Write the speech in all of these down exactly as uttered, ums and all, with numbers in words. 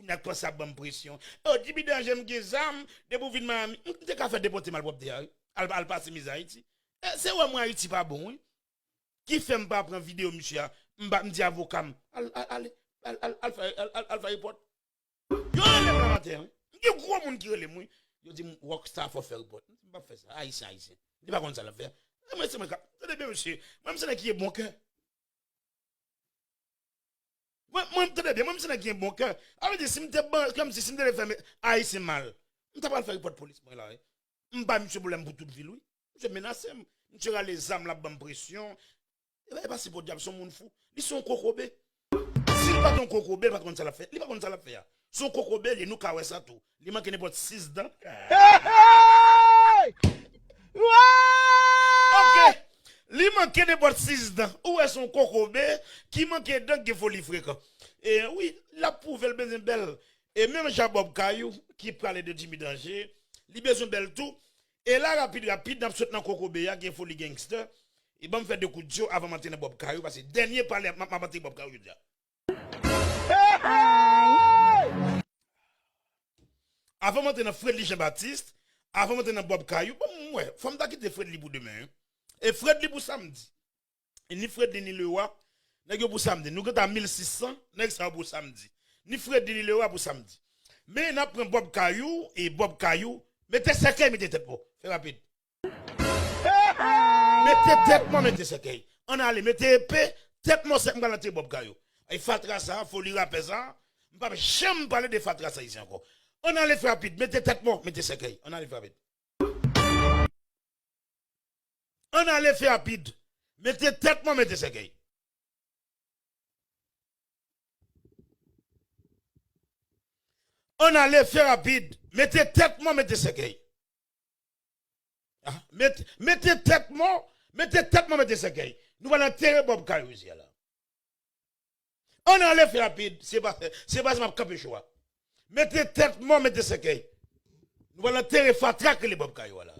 Nèg panse ap ban m presyon. Oh, Jimmy Danje, m gen zam, depi w vin Miami, m te ka fè depòte malpwòpte a, wi. Al, al pase mizè Ayiti. E, se wè mwen Ayiti pa bon, wi. Ki fè m pa pran videyo misye a, m ba, m di avoka m, al, al, al, al, al, al fè, al, al, al fè repòt. Yo rele m nan maten an, wi. M gen gwo moun ki rele m, wi. Yo di m, Rockstar, fò fè repòt. M di, m p ap fè sa, Ayisyen, Ayisyen. M di, pa konn sa l ap fè. E mwen, se mwen k ap, tande byen, mesye. Mwen, m se nèg ki gen bon kè. Mwen, mwen, tande byen, mwen, m se nèg ki gen bon kè. Sa vle di, si m te ban, kòmsi, si m te vle fè Ayisyen mal, m ta pral fè repòt polis mwen la, wi. M ba misye pwoblèm pou tout vi l, wi. Misye menase m. Misye rale zam, l ap ban m presyon. E pa, e pa se podyab, se yon moun fou. Li se yon kokobe. Si l pa t yon kokobe, li pa t konn sa l ap fè. Li pa konn sa l ap fè a. Se yon kokobe, li, nou ka wè sa tou. Li manke nenpòt sis dan. Ok. Li manke nenpòt sis dan. Ou wè se yon kokobe ki manke dan, ki gen foli frekan. E wi, l ap pwouve l bezwen bèl. E menm jan Bob Kayou ki pale de Jimmy Danje, li bezwen bèl tou. E la, rapid, rapid, n ap sot nan kokobe a, gen foli gangster. E ban m fè de kout dyo avan m antre nan Bob Kayou, paske dènye pale m ap, m ap antre Bob Kayou jodi a. Avan m antre nan Fredly Jean Baptiste, avan m antre nan Bob Kayou, bon, m wè, fò m ta kite Fredly pou demen, wi. E Fredly pou samdi. E ni Fredly ni Lewa, nèg yo pou samdi. Nou gentan mil sis san, nèg sa yo pou samdi. Ni Fredly ni Lewa pou samdi. Men n ap pran Bob Kayou, e Bob Kayou, mete sèkèy, mete tèt mò. Fè rapid. Mete tèt mò, mete sèkèy. Ann ale, mete epe, tèt mò, sèk, m pral antre Bob Kayou. E fatra sa, foli rapè sa, m p ap janm pale de fatra sa isit ankò. Ann ale, fè rapid, mete tèt mò, mete sèkèy. Ann ale, fè rapid. Ann ale, fè rapid. Mete tèt mò, mete sèkèy. Ann ale, fè rapid. Mete tèt mò, mete sèkèy. Ah, met-, mete tèt mò, mete tèt mò, mete sèkèy. Nou pral antere Bob Kayou isi a la. Ann ale, fè rapid. Se pa, se pa sa m ap kanpe cho a. Mete tèt mò, mete sèkèy. Nou pral antere fatra k rele Bob Kayou a la.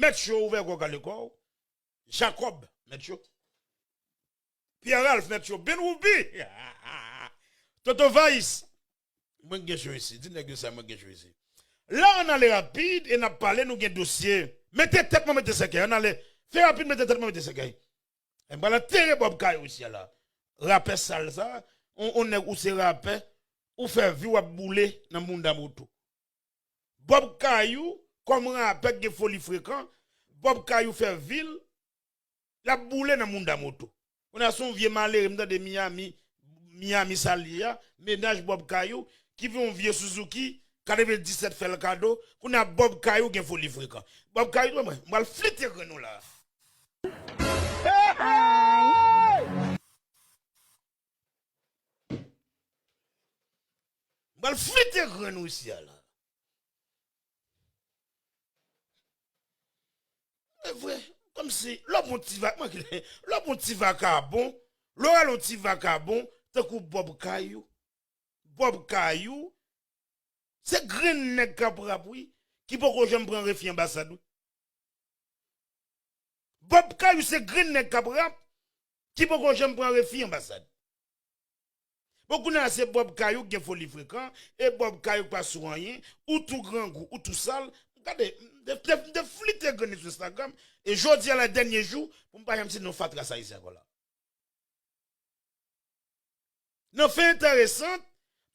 Mèt Cho, ouvè gwo gale kò w. Jacob, Mèt Cho. Pierre Ralph, Mèt Cho. Ben Woubi. Toto Vayis. Mwen gen cho isi. Di nèg yo sa, mwen gen cho isi. La, ann ale rapid e n ap pale, nou gen dosye. Mete tèt mò, mete sèkèy. Ann ale. Fè rapid, mete tèt mò, mete sèkèy. E m pral antere Bob Kayou isi a la. Rapè sal sa, on, on nèg ou se rapè, ou fè vi w ap boule nan mounda moto. Bob Kayou, kòm rapè k gen foli frekan, Bob Kayou fè vi l, l ap boule nan mounda moto. Kounye a se yon vye malere, m tande Miami, Miami sa l ye a, mennaj Bob Kayou, ki vin yon vye Suzuki, katrevenndisèt fè l kado, kounye a Bob Kayou gen foli frekan. Bob Kayou, mwen, m pral flite grenn ou la. M pral flite grenn ou isi a la. E vre, kòmsi, lè w pran ti va-, mwen ki, lè w pran ti vakabon, lè w rale yon ti vakabon, tankou Bob Kayou, Bob Kayou, se grenn nèg k ap rap, wi, ki poko janm pran refi anbasad, wi. Bob Kayou se grenn nèg k ap rap, ki poko janm pran refi anbasad. Bon, kounye a se Bob Kayou k gen foli frekan, e Bob Kayou k pa sou anyen, ou tou grangou, ou tou sal. Gade, m te, m te, m te flite grenn li sou Instagram, e jodi a la dènye jou, pou m pa janm site non fatra sa isi ankò la. Nan fè enteresan,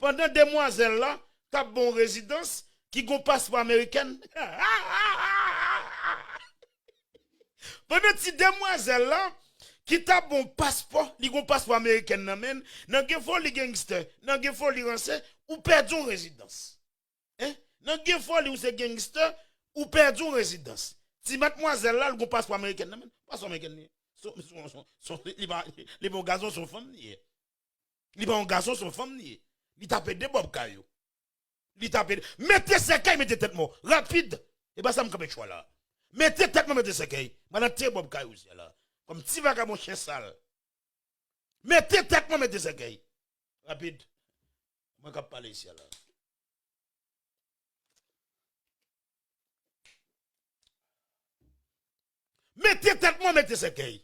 pandan demwazèl la t ap ba w rezidans ki gon paspò amerikèn, pandan ti demwazèl la ki t ap ba w paspò, li gon paspò amerikèn nan men l, nan gen foli gangstè, nan gen foli ranse, ou pèdi yon rezidans. Hein? Nan gen foli ou se gangstè, ou pèdi yon rezidans. Ti matmwazèl la, l gon paspò amerikèn nan men l. Paspò amerikèn li ye. Son, son, son, son, li pa, li pa yon gason, son fanm li ye. Li pa yon gason, son fanm li ye. Li t ap ede Bob Kayou. Li t ap ede. Mete sèkèy, mete tèt mò. Rapid. E pa sa m kanpe cho a la. Mete tèt mò, mete sèkèy. M al antere Bob Kayou isi a la. Kòm ti vakabon chen sal. Mete tèt mò, mete sèkèy. Rapid. Mwen k ap pale isi a la. Mete tèt mò, mete sèkèy.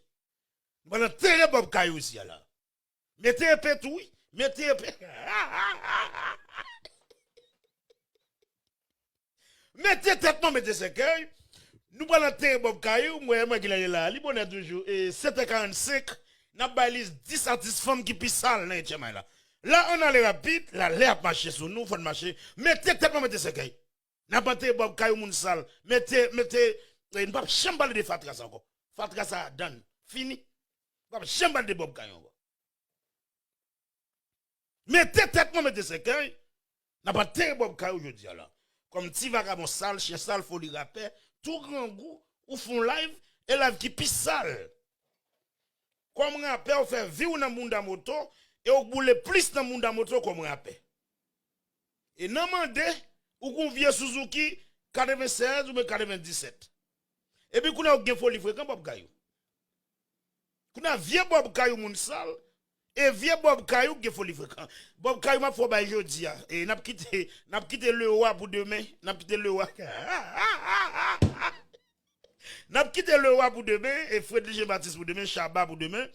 M pral antere Bob Kayou isi a la. Mete epe tou, wi. Mete epe. Mete tèt mwen, mete sèkèy. Nou pral antere Bob Kayou, mwen, mwen ki lè la, li bonè toujou. E sèt è karannsenk, n ap bay lis dis atis fanm ki pi sal nan H M I la. La, ann ale rapid, la, lè ap mache sou nou, fò n mache. Mete tèt mwen, mete sèkèy. N ap antere Bob Kayou moun sal. Mete, mete, e, n p ap janm pale de fatra sa ankò. Fatra sa a done. Fini. N p ap janm pale de Bob Kayou ankò. Mete tèt mwen, mete sèkèy. N ap antere Bob Kayou jodi a la. Kòm ti vakabon sal, chen sal, foli rapè, tou grangou, ou fè yon live, e live ki pi sal. Kòm rapè, ou fè vi w nan bounda moto, e ou boule plis nan bounda moto kòm rapè. E nan mande, ou gon vye Suzuki katrevennsèz oubyen katrevendisèt. Epi kounye a ou gen foli frekan, Bob Kayou. Kounye a vye Bob Kayou moun sal, e vye Bob Kayou gen foli frekan. Bob Kayou m ap fè w bay jodi a. E n ap kite, n ap kite Lewa pou demen, n ap kite Lewa. N ap kite Lewa pou demen, e Fredly Jean Baptiste pou demen, Shabba pou demen.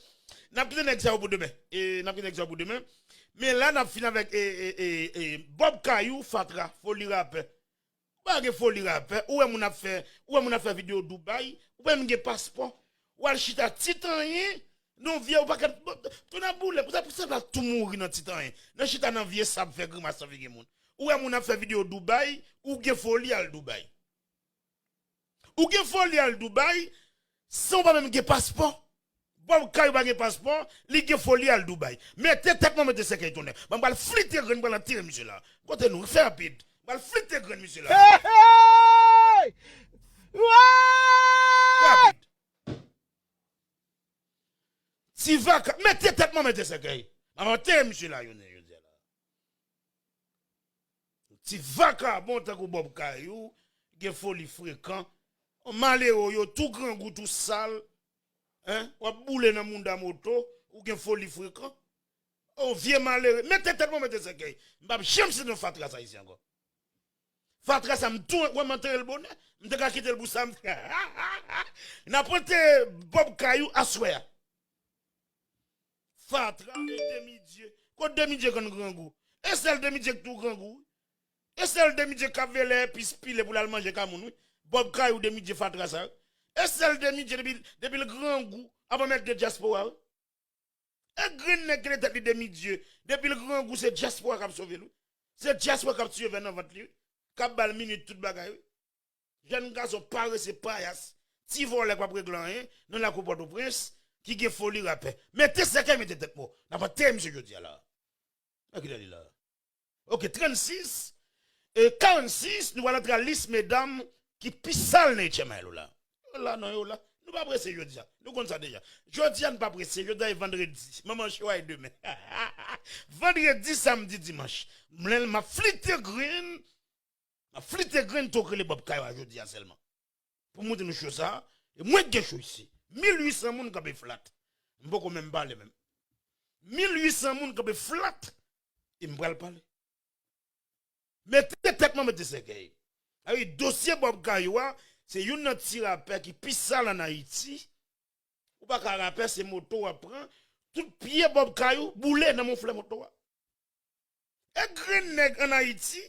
N ap kite nèg sa yo pou demen. E n ap kite nèg sa yo pou demen. Men la, n ap fin avèk, e, e, e, e, Bob Kayou, fatra, foli rapè. Ou pa gen foli rapè. Ou wè moun ap fè, ou wè moun ap fè videyo Dubai, ou pa menm gen paspò. Ou al chita Titanyen, non vye, ou pa ka, bon, tonè boule, pou sa, pou sa pa tou mouri nan Titanyen. Nan chita nan vye sab fè grimas nan figi moun. Ou wè moun ap fè videyo Dubai, ou gen foli al Dubai. Ou gen foli al Dubai, san ou pa menm gen paspò. Bob Kayou pa gen paspò, li gen foli al Dubai. Mete tèt mwen, mete sèkèy tonnè. Ban m pral flite grenn, m pral antere misye la. Kote nou, fè rapid. M pral flite grenn misye la. Hey, hey! Fè rapid. Ti vaka, mete tèt mwen, mete sèkèy. M ap antere misye la, jodi a la. Ti vakabon tankou Bob Kayou, gen foli frekan. Malere yo, tou grangou, tou sal. Hein? W ap boule nan mounda moto, ou gen foli frekan. O vye malere, mete tèt mwen, mete sèkèy. M p ap janm site non fatra sa isi ankò. Fatra sa, m tou, wè m antere l bonè. M te ka kite l pou sa, m n ap antere Bob Kayou aswè a. Fatra e Demidye. Kot Demidye konn grangou? E sèl Demidye k tou grangou, wi. E sèl Demidye k ap veye lè epis pile pou l al manje kamoun, wi. Bob Kayou Demidye fatra sa, wi. E sèl Demidye depi, depi l grangou, ap anmède dyaspora, wi. E grenn nèg ki nan tèt li Demidye, depi l grangou, se dyaspora k ap sove l, wi. Se dyaspora k ap tiye vè nan vant li, wi. K ap ba l minit tout bagay, wi. Jèn gason parese, payas, ti vòlè k p ap regle anyen nan lakou Pòtoprens, ki gen foli rapè. Mete sèkèy, mete tèt mò. N ap antere misye jodi a la. Nan kilè li la? Ok, trannsis, e, karannsis, nou pral antre a lis medam ki pi sal nan H M I yo la. Yo la, non, yo la. Nou pa prese jodi a. Nou konn sa deja. Jodi a, nou pa prese. Jodi a e vandredi. Manman cho a e demen. Vandredi, samdi, dimanch. Mwen, m ap flite grenn. M ap flite grenn tou k rele Bob Kayou a jodi a sèlman. Pou montre nou cho sa, e mwen k gen cho isi. Mil uit san moun kanpe flat. M poko menm pale menm. Mil uit san moun kanpe flat. E m pral pale. Mete tèt mwen, mete sèkèy. A wi, dosye Bob Kayou a, se youn nan ti rapè ki pi sal ann Ayiti. Ou pa ka rapè, se moto w ap pran. Tout pye Bob Kayou boule nan monflè moto a. E grenn nèg ann Ayiti,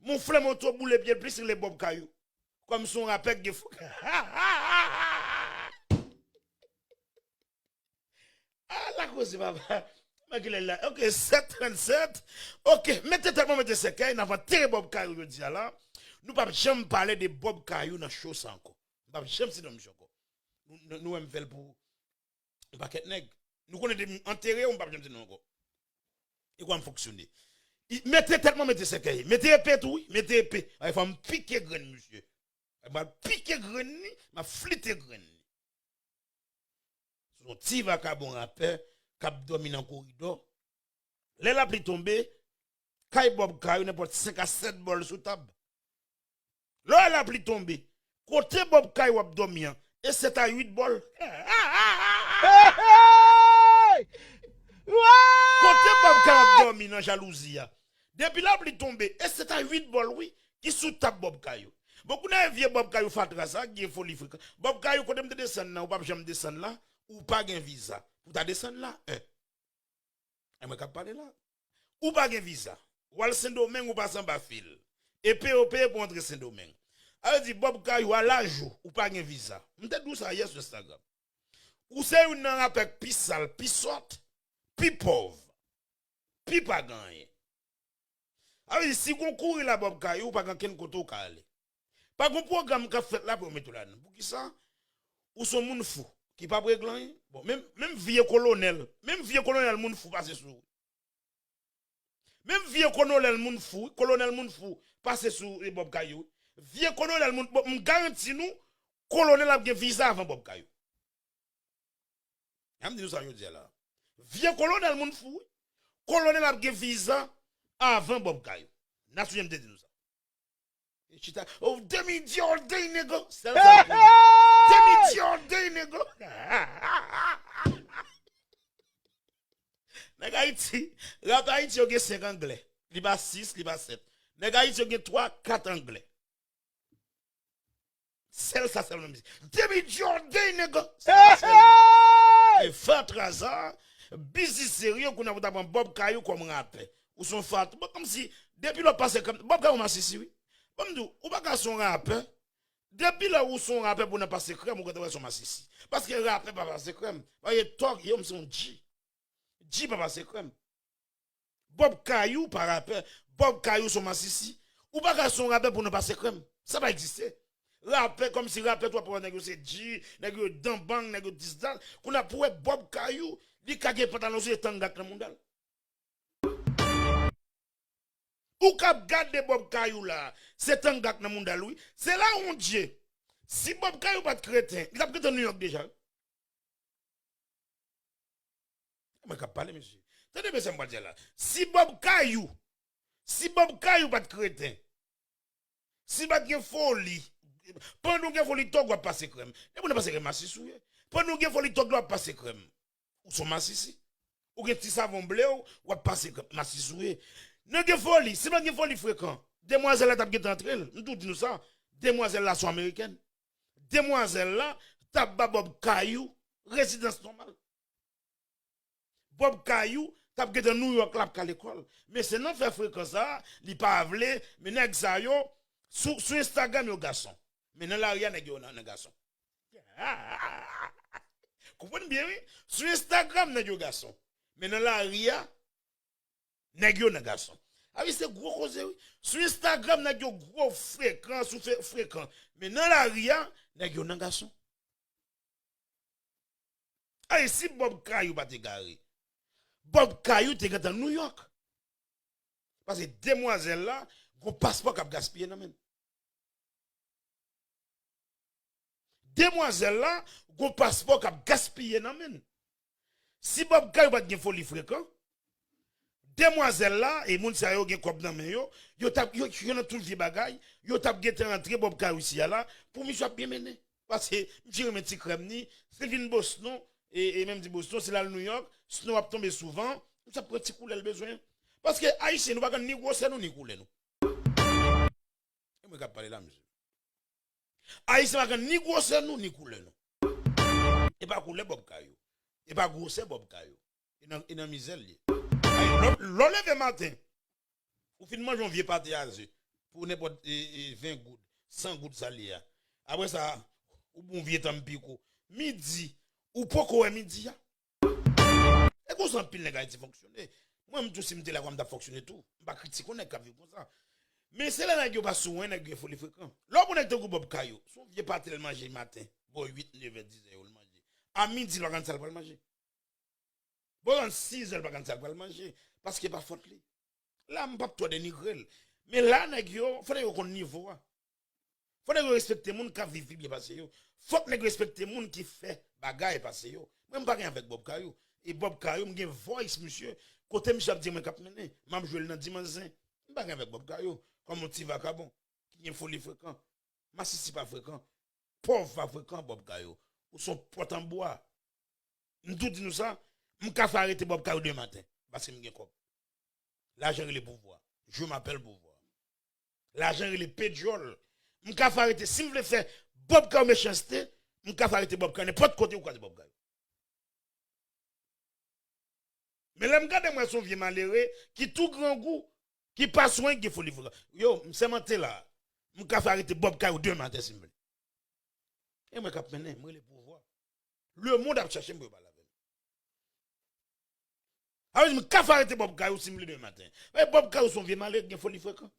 monflè moto boule pye l plis rele Bob Kayou. Kòm se yon rapè k gen fo. A, la koze, papa. Mwen ki lè la. Ok, sèt trannsèt. Ok, mete tèt mwen, mete sèkèy, n ap antere Bob Kayou jodi a la. Nou p ap janm pale de Bob Kayou nan cho sa ankò. Nou p ap janm site non misye ankò. Nou, nou, nou wè m fè l pou yon pakèt nèg. Nou konnen depi m antere yo, m p ap janm di non ankò. E kwa m fonksyone. I, mete tèt mwen, mete sèkèy. Mete epe tou, wi. Mete epe. Ay, fò m pike grenn misye. M ap pike grenn li, m ap flite grenn li. Se yon ti vakabon rapè k ap dòmi nan koridò. Lè lapli tonbe, kay Bob Kayou nenpòt senk a sèt bòl sou tab. Lè w wè lapli tonbe, kote Bob Kayou ap dòmi an, e sèt a uit bòl. Hey, hey! Kote Bob Kayou ap dòmi nan jalouzi a? Depi lapli tonbe, e sèt a uit bòl, wi, ki sou tab Bob Kayou. Bon, kounye a vye Bob Kayou fatra sa, ki gen foli frekan. Bob Kayou, kote m te desann nan, ou p ap janm desann la, ou pa gen viza pou ta desann la, en. E mwen k ap pale la. Ou pa gen viza. W al Sendomeng, ou pase anba fil. E peye w peye pou antre Sendomeng. Sa vle di, Bob Kayou, a laj ou, ou pa gen viza. M te di w sa yè sou Instagram. Ou se youn nan rapè k pi sal, pi sòt, pi pòv, pi pa gen anyen. Sa vle di, si gon kouri la Bob Kayou, ou pa gen kenn kote ou ka ale. Pa gon pwogram k ap fèt la pou yo mete w ladan. Poukisa? Ou se yon moun fou, ki p ap regle anyen. Bon, menm, menm vye kolonèl, menm vye kolonèl moun fou pase sou ou. Menm vye kolonèl moun fou, kolonèl moun fou pase sou, e, Bob Kayou. Vye kolonèl moun, bon, m garanti nou, kolonèl ap gen viza avan Bob Kayou. An m di nou sa jodi a la. Vye kolonèl moun fou, wi. Kolonèl ap gen viza avan Bob Kayou. N a sonje m te di nou sa. E chita, oh, demi Jordan, nèg. Sèl sa l konnen. Demi Jordan, nèg. Nèg Ayiti, rapè Ayiti yo gen senk anglè. Li pa sis, li pa sèt. Nèg Ayiti yo gen twa, kat anglè. Sèl sa sèlman, mesye. Demi Jordan, nèg. Sèl sa sèlman. E fatra sa, biznis serye, kounye a pou ta pran Bob Kayou kòm rapè. Ou se yon fatra. Bon, kòmsi, depi lè w ap pase krèm, Bob Kayou masisi, wi. Bon, m di w, ou pa ka se yon rapè. Depi lè ou se yon rapè pou w nan pase krèm, ou gentan wè se yon masisi. Paske rapè pa pase krèm. Paske tòg, yo, m se yon G. G pa pase krèm. Bob Kayou pa rapè. Bob Kayou se yon masisi. Ou pa ka se yon rapè pou w nan pase krèm. Sa pa egziste. Rapè, kòmsi rapè, twa pwa nèg yo se G, nèg yo dan bang, nèg yo dis dat. Kounye a pou wè Bob Kayou, li ka gen pantalon sou tanga k nan mounda l. Ou k ap gade Bob Kayou la, se tanga k nan mounda l, wi. Se la, mon Dye. Si Bob Kayou pa t kreten, li t ap kreten New York deja, wi. Mwen k ap pale, mesye. Tande byen sa m pral di a la. Si Bob Kayou, si Bob Kayou pa t kreten, si l pa t gen foli, pandan w gen foli tòg w ap pase krèm. Depi w nan pase krèm, masisi w ye. Pandan w gen foli tòg la w ap pase krèm. Ou se yon masisi. Ou gen ti savon ble w, w ap pase krèm, masisi w ye. Nan gen foli, si l pa t gen foli frekan, demwazèl la t ap gentan antre l. M tou di nou sa. Demwazèl la se yon amerikèn. Demwazèl la t ap ba Bob Kayou rezidans nòmal. Bob Kayou t ap gentan New York la ap ka lekòl. Men se nan fè frekan sa, li pa vle, men nèg sa yo, sou, sou Instagram yo gason. Men nan lari a nèg yo nan, nan gason. Konprann byen, wi. Sou Instagram nèg yo gason. Men nan lari a, nèg yo nan gason. Sa vle di se gwo koze, wi. Sou Instagram nèg yo gwo frekan, sou fe-, frekan. Men nan lari a, nèg yo nan gason. Ay, si Bob Kayou pa t egare, Bob Kayou te gentan New York. Paske demwazèl la, gon paspò k ap gaspiye nan men l. Demwazèl la, gon paspò k ap gaspiye nan men l. Si Bob Kayou pa t gen foli frekan, demwazèl la, e moun sa yo gen kòb nan men yo, yo t ap, yo, yo nan tout vye bagay, yo t ap gentan antre Bob Kayou isi a la, pou misye ap byen mennen. Paske misye renmen ti krèm ni, si l vin Boston, e, e menm di Boston, si l al New York, snow ap tonbe souvan, misye ap pran ti koulè l bezwen. Paske Ayisyen, nou pa konn ni gwosè nou, ni koulè nou. E mwen k ap pale la, mesye. Ayisyen pa konn ni gwosè nou, ni koulè nou. E pa koulè Bob Kayou. E pa gwosè Bob Kayou. E nan, e nan mizè l ye. Ay, lè, lè w leve maten, ou fin manje yon vye pate a ze pou nenpòt, e, e, ven goud, san goud sa l ye a. Apre sa, ou bon vye tanm piko. Midi, ou poko wè midi a. E konsa anpil nèg Ayiti fonksyone. Mwen menm tou si m te la, m t ap fonksyone tou. M pa kritike yon nèg k ap viv konsa. Men se lè nèg yo pa sou wen, nèg yo gen foli frekan. Lè w gon nèg tankou Bob Kayou, se yon vye pate l manje maten, bò uit, nevè, dizè yo l manje. A midi, l pa konn sa l pral manje. Bò sizè l pa konn sa l pral manje, paske pa fòt li. La, m p ap twò denigre l. Men la, nèg yo, fò nèg yo konn nivo a. Fò nèg yo respekte moun k ap viv pi byen pase yo. Fòk nèg yo respekte moun ki fè bagay pase yo. Mwen, m pa gen avèk Bob Kayou. E Bob Kayou, m gen voice misye. Kote misye ap di mwen k ap mennen. M ap jwe l nan dimanch zen. M pa gen avèk Bob Kayou. Kòm yon ti vakabon ki gen foli frekan. Masisi pa frekan. Pòv pa frekan, Bob Kayou. Ou se yon pòt an bwa. M tou di nou sa, m ka fè arete Bob Kayou demen maten, paske m gen kòb. Lajan rele pouvwa. Je m'appelle pouvwa. Lajan rele pedyòl. M ka fè arete, si m vle fè Bob Kayou mechanste, m ka fè arete Bob Kayou nenpòt kote ou kwaze Bob Kayou. Men lè m gade m wè se yon vye malere ki tou grangou, ki pa swen, ki gen foli frekan. Yo, m sèmante la. M ka fè arete Bob Kayou demen maten si m vle. E mwen k ap mennen, m rele pouvwa. Lemonn ap chèche m pou yo pale avè m. Sa vle di m ka fè arete Bob Kayou si m vle demen maten. Men Bob Kayou se yon vye malere ki gen foli frekan.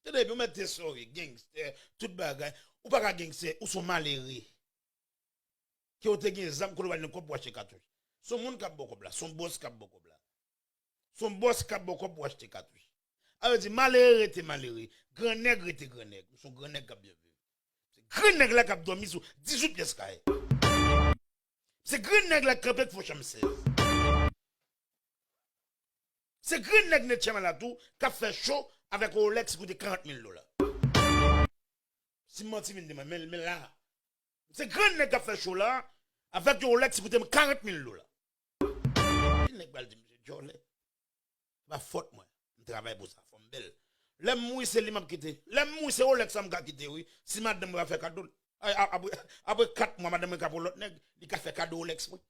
Tande byen, ou mèt te sore, gangstè, tout bagay. Ou pa ka gangstè, ou se yon malere. Ke w te gen zam, kote w al nan kòb pou achte katouch. Se yon moun k ap ba w kòb la, se yon bòs k ap ba w kòb la. Se yon bòs k ap ba w kòb pou achte katouch. Sa vle di, malere rete malere, grannèg rete grannèg. Ou se yon grannèg k ap byen viv. Se grannèg la k ap dòmi sou dizuit pyès kay. Se grannèg la k kanpe k fè chanm sèz. Se grannèg Netchè Malatou k ap fè cho avèk Rolex ki koute karant mil dola. Si m manti, vin di mwen, men, men la. Se grannèg k ap fè cho la avèk yon Rolex ki koute m karant mil dola. Ki nèg pral di m se djòlè? Se pa fòt mwen. M travay pou sa, fò m bèl. Lè m mouri, se li m ap kite. Lè m mouri, se Rolex sa m ka kite, wi. Si madanm mwen pa fè kado l. Ay, a- apre, apre kat mwa, madanm mwen ka pran lòt nèg, li ka fè kado Rolex mwen.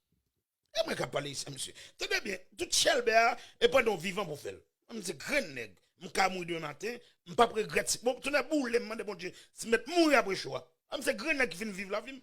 E mwen k ap pale isi, mesye. Tande byen, tout chèlbè a, e pandan w vivan pou fè l. Mwen, se grenn nèg. M ka mouri demen maten, m p ap regrèt. Si, bon, tonnè boule m, mande Bondye, si m mèt mouri apre cho a. Mwen, se grenn nèg ki fin viv lavi m.